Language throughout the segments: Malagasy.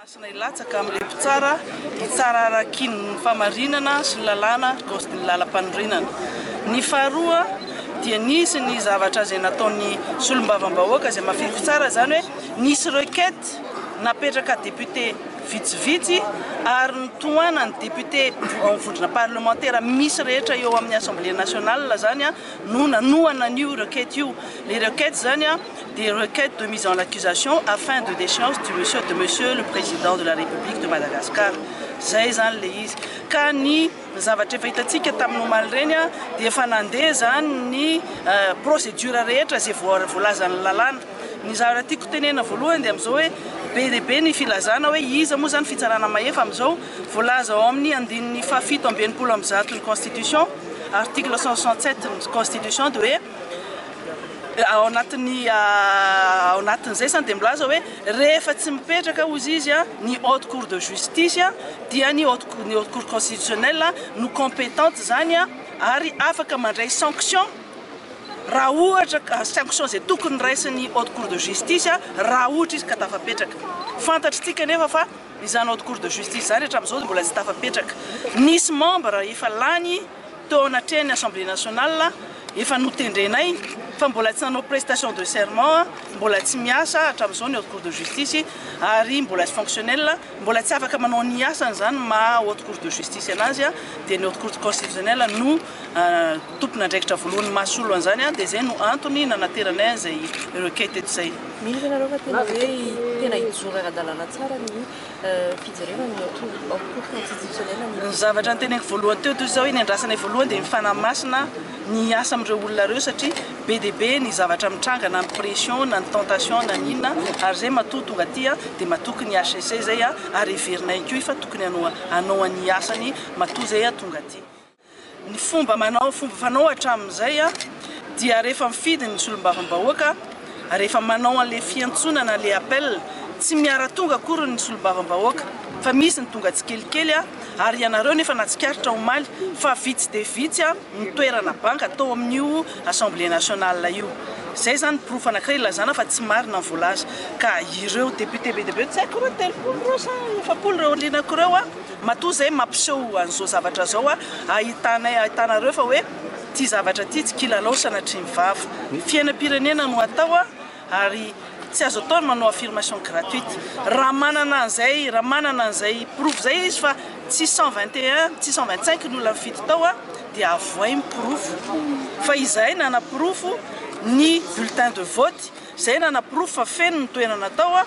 Masina hilatsaka amin'ilay mpitsara hitsara araky ny fahamarinana sy ny lalàna ny làlam-panorenana. Ny faharoa dia nisy ny zavatra izay nataon'ny solombavambahoaka izay mahafidy tsara izany hoe nisy requête napetraka député vitsivitsy ary nitohanan'ny député vondrona parlementaire misy rehetra eo amin'ny Assemblée nationale zany no nanohana an'io requête io. Les requêtes zany des requêtes de mise en accusation afin de déchéance du monsieur de monsieur le président de la République de Madagascar. Zay zany le izy. Ka ny zavatra efa hitantsika tamin'ny omaly ireny dia efa nandeha zany ny procédure rehetra izay voalazan'ny lalàna. Ny zavatra tiako tenena voalohany dia amin'izao hoe be dia be ny filazana hoe iza moa zany fitsarana mahefa amin'izao. Voalaza ao amin'ny andininy faha-167 ny constitution, article 167 ny constitution dia hoe ao anatin'ny ao anatin'izay zany dia milaza hoe rehefa tsy mipetraka hozy izy ny haute cour de justice dia ny haute ny haute cour constitutionnelle no compétente zany ary afaka mandray sanction raha ohatra sanction izay tokony raisin'ny haute cour de justice raha ohatra izy ka tafapetraka. Fantatritsika nefa fa izany haute cour de justice izany hatramin'izao mbola tsy tafapetraka. Nisy membre efa lany teo anatrehan'ny Assemblée nationale efa notendrenay fa mbola tsy nanao prestation de serment, mbola tsy miasa hatramin'izao ny haute cour de justice ary mbola tsy fonctionnel, mbola tsy afaka manao ny asany zany maha haute cour de justice anazy dia ny haute cour constitutionnelle no tompon'andraikitra voalohany mahasolo an'izany dia izay no antony nanateranay an'izay requête eto izay. Mino ve nareo fa tena hoe tena hijoro ara-dalàna tsara ny fijerena ny haute cour constitutionnelle ny zavatra noteneniko voalohany teo toy izao hoe ny andrasanay voalohany dia ny fanamasina ny asa amin'ireo olona ireo satria be dia be ny zavatra mitranga na ny pression na ny tentation na ny inona ary izay matoa tonga aty dia matoky ny HCC izay ary heverinay koa fa tokony hanao ny asany matoa izay tonga aty. Ny fomba manao fomba fanao hatramin'izay dia rehefa mifidy ny solombavambahoaka rehefa manao an'ilay fiantsoana na ilay appel tsy miara-tonga akory ny solombavambahoaka fa misy ny tonga tsikelikely ary ianareo nefa natsikaritra omaly fa vitsy dia vitsy ny toerana banga tao amin'io Assemblée nationale io. Izay izany porofo anankiray ilazana fa tsy marina ny voalaza ka ireo député be dia be tsy haiko ireo 30 ireo sa 40 ireo linako ireo matoa izay mampiseho an'izao zavatra izao ahitanay ahitanareo fa hoe ity zavatra ity tsy kilalao sanatria ny vava. Ny fiainam-pirenena no atao ary tsy azo atao ny manao affirmation gratuite. Raha manana an'izay raha manana an'izay porofo izay izy fa 621 625 ny olona nifidy tao dia avoay ny porofo fa izahay nanaporofo ny bulletin de vote izay nanaporofo fa feno ny toerana tao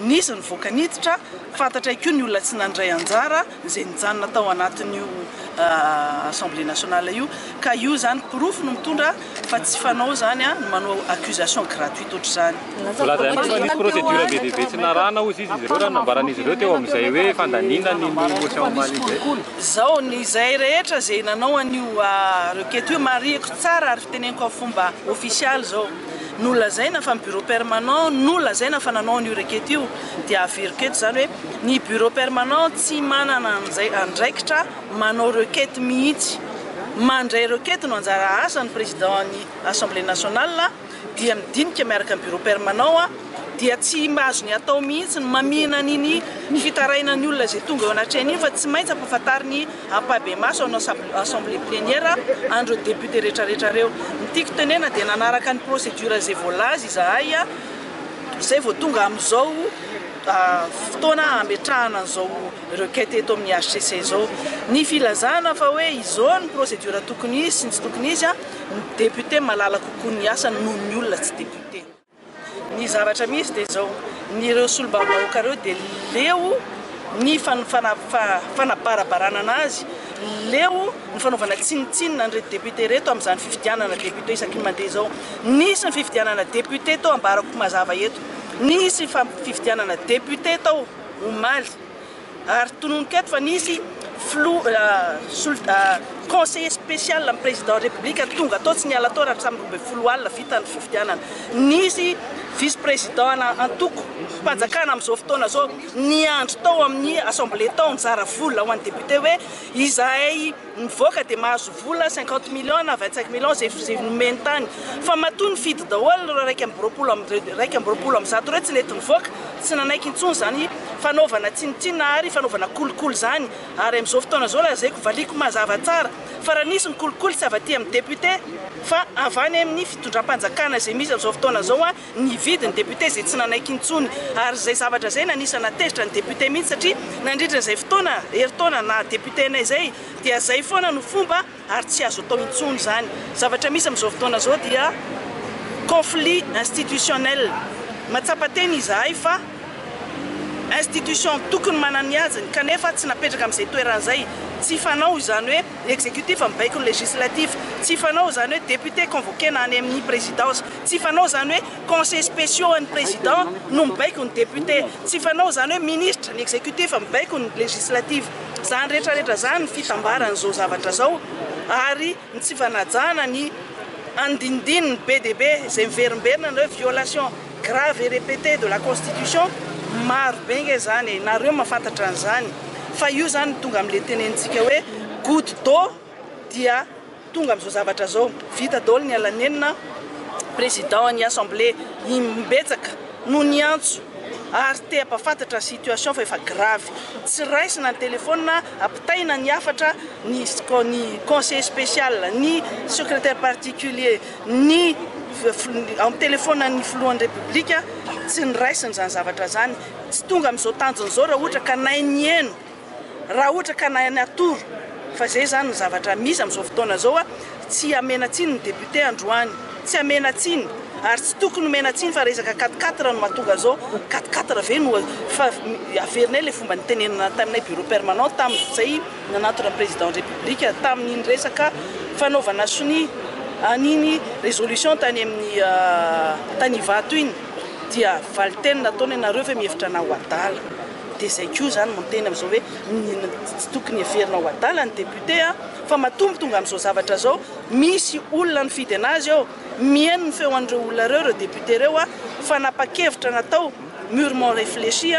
nisy nivoaka niditra fantatray koa ny olona tsy nandray anjara izay nijanona tao anatin'io Assemblée nationale io ka io zany porofo no mitondra fa tsy fanao zany ny manao accusation gratuite ohatr'izany. Voalaza ihany koa fa nisy procédure be dia be tsy narahana hozy izy ireo raha nambaran'izy ireo teo amin'izay hoe fandaniana ny motion omaly izay. Zao ny izay rehetra izay nanao an'io requête io marihiko tsara ary fiteneniko amin'ny fomba ofisialy zao nolazaina fa ny bureau permanent nolazaina fa nanao an'io requête io dia averiko eto zany hoe ny bureau permanent tsy manana an'izay andraikitra manao requête mihitsy. Mandray requête no anjara asan'ny président ny Assemblée nationale dia midinika miaraka amin'ny bureau permanent dia tsy mahazo ny atao mihitsy ny mamihina an'iny fitarainan'ny olona izay tonga eo anatrehany iny fa tsy maintsy ampahafantariny ampahibemaso ao assemblée plénière an'ireo député rehetrarehetra ireo. Ny tiako tenena dia nanaraka ny procédure izay voalaza izahay izay vao tonga amin'izao fotoana hametrahana an'izao requête eto amin'ny HCC izao. Ny filazana fa hoe izao ny procédure tokony izy sy ny tsy tokony izy ny député mahalala kokoa ny asany noho ny olona tsy député. Ny zavatra misy dia izao, ny ireo solombavambahoaka ireo dia leo ny fanabarabarana anazy, leo ny fanaovana tsinontsinona an'ireto député ireto amin'izany fifidianana député isaky ny mandeha izao. Nisy ny fifidianana député tao ambarako mazava eto, nisy fifidianana député tao omaly ary tononiko eto fa nisy filoha conseiller spécial amin'ny président république tonga tao tsy niala tao raha hatramin'ny 12 alina vita ny fifidianana. Nisy vice président ana antoko mpanjakana amin'izao fotoana izao niandry tao amin'ny assemblée tao nizara vola ho an'ny député hoe izahay mivoaka dia mahazo vola 50 millions na 25 millions izay nomeny tany. Fa matoa nifidy daholo ireo 221 ireo tsy nety nivoaka, tsy nanaiky intsony izany fanaovana tsinontsinona ary fanaovana kolikoly izany. Ary amin'izao fotoana izao lazaiko valiako mazava tsara fa raha nisy ny kolikoly tsy avy aty amin'ny député fa avy any amin'ny fitondram-panjakana izay misy amin'izao fotoana izao nividy ny député izay tsy nanaiky intsony. Ary izay zavatra izay nanisana tezitra ny député mihitsy satria nandritra izay fotoana herintaona naha député anay izay dia izay foana no fomba ary tsy azo atao intsony izany. Zavatra misy amin'izao fotoana izao dia conflit institutionnel. Mahatsapa tena izahay fa institution tokony manana ny hajany kanefa tsy napetraka amin'izay toerana izay. Tsy fanao izany hoe exécutif mibaiko ny législatif, tsy fanao izany hoe député convoqué-na any amin'ny présidence, tsy fanao izany hoe conseil spéciaux an'ny président no mibaiko ny député, tsy fanao izany hoe ministre ny exécutif mibaiko ny législatif. Izany rehetra rehetra izany ny fitambaran'izao zavatra izao ary ny tsy fanajana ny andinindininy be dia be izay miverimberina ny hoe violation grave et répétée de la constitution. Maro be nge izany e, nareo mahafantatra an'izany fa io izany tonga amin'ilay tenenintsika hoe goutte d'eau dia tonga amin'izao zavatra izao. Vita daholo ny alanenina, président ny assemblée imbetsaka no niantso ary te hampahafantatra ny situation fa efa grave. Tsy raisina ny téléphone, ampitaina ny hafatra ny ny conseiller spécial, ny secrétaire particulier, ny amin'ny téléphone ny filohan'ny république tsy niraisina izany zavatra izany. Tsy tonga amin'izao tanjona izao raha ohatra ka nay nihaino, raha ohatra ka nay natoro. Fa izay izany ny zavatra misy amin'izao fotoana izao. Tsy hamena tsiny ny député androany, tsy hamena tsiny ary tsy tokony homena tsiny fa resaka 4-4 no mahatonga izao. 4-4 ve no fa averinay ilay fomba nitenenana taminay bureau permanent tamin'izay nanatona ny président de république tamin'iny resaka fanaovana sonia an'iny résolution tany amin'ny tany Ivato iny dia valiteny nataony ianareo ve mihevitra anah ho adala. Dia izay koa izany no miteny amin'izao hoe tsy tokony heverina ho adala ny député fa matoa tonga amin'izao zavatra izao misy olona nifidy anazy eo, mihaino ny feo an'ireo olona ireo, ireo député ireo fanapa-kevitra natao mûrement réfléchi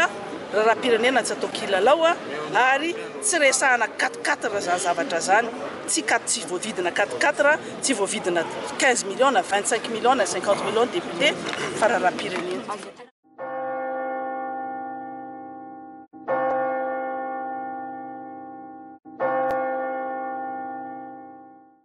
raharaham-pirenena tsy atao kilalao ary tsy resahana 4-4 izany zavatra izany. Tsy quatre, tsy voavidina 4-4, tsy voavidina 15 millions na 25 millions na 50 millions député fa raharaham-pirenena.